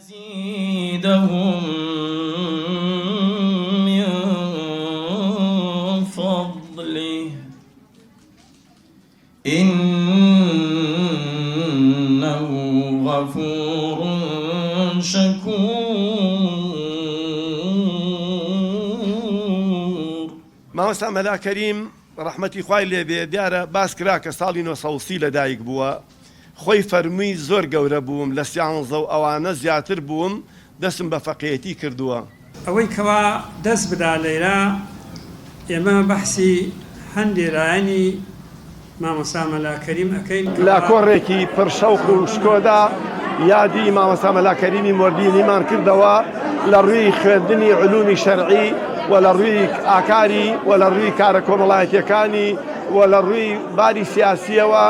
ويزيدهم من فضله إنه غفور شكور. مامۆستا مەلا کەریم ڕەحمەتی خوای لێ بێ دیارە باس کرا کە ساڵی 930 لە دایک بووە خۆی فەرمووی زۆر گەورە بووم لە سیانزە و ئەوانە زیاتر بووم دەستم بە فەقێیەتی کردووە. ئەوەی کەوا دەست بدا لەیرا ئێمە بەحسی هەندێ لایەنی مامۆستا مەلا کەریم ئەکەین لە کەوا. کۆڕێکی پڕ شەوق و شکۆدا یادی مامۆستا مەلا کەریمی مۆردینیمان کردەوە لە ڕووی خوێندنی علومی شەرعی و لە ڕووی ئاکاری و لە ڕووی کارە کۆمەڵایەتیەکانی و لە ڕووی باری سیاسیەوە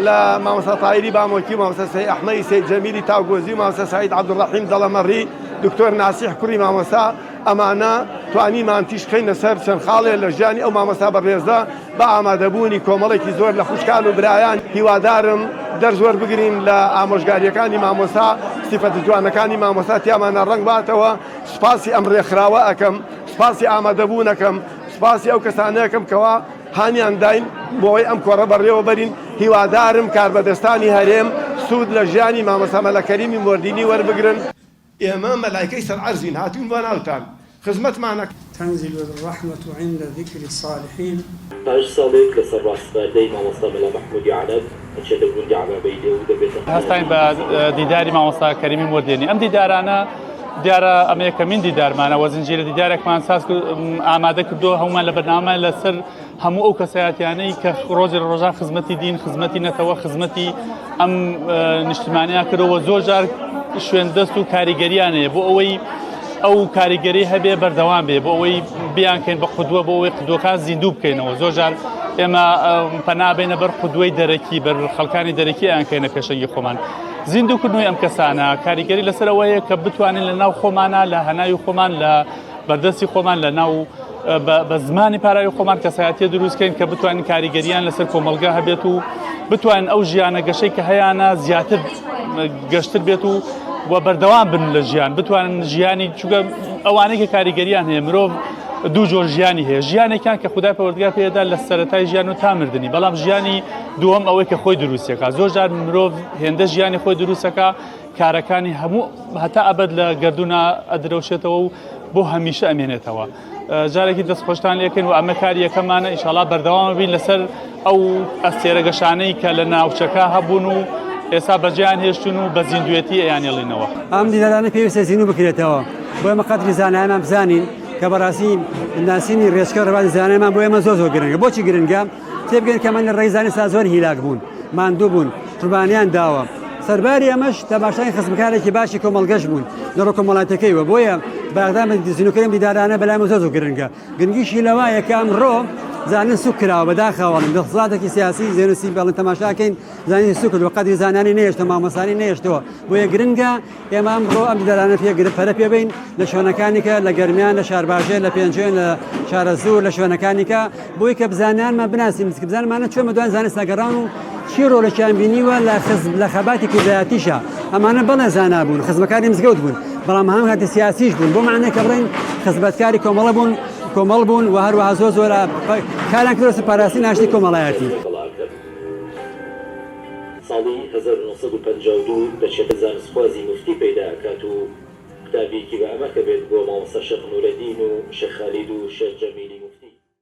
لە مامۆستا تاهیری بامۆکی و مامۆستا سەید ئەحمەدی سەید جەمیلی تاوگۆزی و مامۆستا سەعید عەبدولڕەحیم دەڵەمەڕی دکتۆر ناسیح کوڕی مامۆستا ئەمانە توانیمان تیشک خەینە سەر چەند خاڵێ لە ژیانی ئەو مامۆستا بەڕێزە بە ئامادەبوونی کۆمەڵێکی زۆر لە خوشکان و برایان هیوادارم دەرس وەربگرین لە ئامۆژگاریەکانی مامۆستا سیفەتە جوانەکانی مامۆستا تیامانە ڕەنگ باتەوە سوپاسی ئەم ڕێکخراوە ئەکەم سوپاسی ئامادەبوون ئەکەم سوپاسی ئەو کەسانە ئەکەم کەوا هانیان داین بۆ ئەوەی ئەم کۆڕە بەڕێوە بەرین، هیوادارم کاربەدەستانی هەرێم سوود لە ژیانی مامۆستا مەلا کەریمی مۆردینی وەربگرن. ئێمە مەلایکەی سەر عەرزین هاتووین بۆ ناوتان خزمەتمان. تنزل الرحمە عند ذکر الصالحین. پاش ساڵێک لەسەر ڕاسپاردەی مامۆستا مەلا مەحموودی عەرەب ئەچێتە گوندی عەبابەیلێ و دەبێتە هەستاین بە دیداری مامۆستا کەریمی مۆردێنی. ئەم دیدارانە دیارە ئەمە یەکەمین دیدارمانە وە زنجیرە دیدارێکمان ساز ئامادە کردووە هەمومان لە بەرنامە لەسەر هەموو ئەو کەسایەتیانەی کە ڕۆژێ لە ڕۆژان خزمەتی دین خزمەتی نەتەوە خزمەتی ئەم نیشتمانیان کردەوە زۆر جار شوێن دەست و کاریگەریان هەیە بۆ ئەوەی ئەو کاریگەری هەبێ بەردەوام بێ بۆ ئەوەی بیانکەین بە قودوە بۆ ئەوەی قودوەکان زیندوو بکەینەوە زۆر جار ئێمە پەنابێنە بەر قودوەی دەرەکی بەر خەڵکانی دەرەکی ئەیانکەینە پێشەنگی خۆمان زیندووکردنەوەی ئەم کەسانە کاریگەری لەسەر ئەوەیە کە بتوانین لە ناو خۆمانە لە هەناوی خۆمان لە بەردەستی خۆمان لە ناو بە زمانی پاراوی خۆمان کەسایەتیە دروستکەین کە بتوانین کاریگەریان لەسەر کۆمەڵگا هەبێت و بتوانین ئەو ژیانە گەشەی کە هەیانە زیاتر گەشتر بێت و و بەردەوام بن لە ژیان بتوانن ژیانی چووکە ئەوانەی کە کاریگەریان هەیە مرۆڤ دوو جۆر ژیانی هەیە ژیانێکیان کە خودای پەروەردگار پێدا لە سەرەتای ژیان و تا مردنی بەڵام ژیانی دووەم ئەوەی کە خۆی دروستەکە زۆر جار مرۆڤ هێندە ژیانی خۆی دروستەکە کارەکانی هەموو هەتا ئەبەد لە گردونا ئەدرەوشێتەوە و بۆ هەمیشە ئەمێنێتەوە جارێکی دەستخۆشتان لێکەین و ئەمە کاری یەکەمانە ئیشاڵا بەردەوامە بین لەسەر ئەو ئەستێرە گەشانەی کە لە ناوچەکە هەبوون و ئێستا بەجێیان هێشتون و بە زیندوێتی ئەیانێڵینەوە. ئەم دیدارانە پێویستە زیندوو بکرێتەوە بۆ ئێمە قەدری زانایانمان بزانین کە بەڕاستی ناسینی ڕێچکە ڕێبازی زانایانمان بۆ ئێمە زۆر زۆر گرنگە بۆچی گرنگە تێبگەین کە من لە ڕێی زانستا زۆر هیلاک بوون ماندوو بوون قوربانیان داوە سەرباری ئەمەش تەماشای خزمکارێکی باشی کۆمەڵگەش بوون لە ڕوو کۆمەڵاتەکەیوە بۆیە بەغدا بە زیندووکردنی دیدارانە بەلای من زۆر زۆر گرنگە گرنگیشی لەوایە کە ئەمڕۆ زانست سوک کراوە بەداخەوە دەسەڵاتێکی سیاسی زێنسی بەڵێن تەماشاکەین زانستی سوک کردووە قەدری زانانی نەهێشتەوە مامۆستانی نەهێشتەوە بۆیە گرنگە ئێمە ئەمڕۆ ئەم دیدارانە پێ پەرە پێ بین لە شوێنەکانی کە لە گەرمیان لە شارباژێر لە پێنجوێن لە شارەزوور لە شوێنەکانی کە بۆی کە بزانیانمان بناسین بزانمانە چۆن بەدوای زانست گەڕان و چی ڕۆڵێکیان بینیوە لە خزم لە خەباتی کوردایەتیشا ئەمانە بەڵێ زانا بوون خزمەکاری مزگەوت بوون بەڵام هەم کاتی سیاسیش بوون بۆ معنی کە بڵێن خزمەتکاری کۆمەڵە بوون کۆمەڵ بوون و هەروەها زۆر زۆر کاریان کردووە پاراستنی ئاشتی کۆمەڵایەتی. ساڵی 1952 دەچێتە زانستخوازی موفتی پەیدا ئەکات و قوتابیەکی بە ئەمەکە بێت بۆ مامۆستا شێخ نورەدین و شێخ خالید و شێخ جەمیلی موفتی.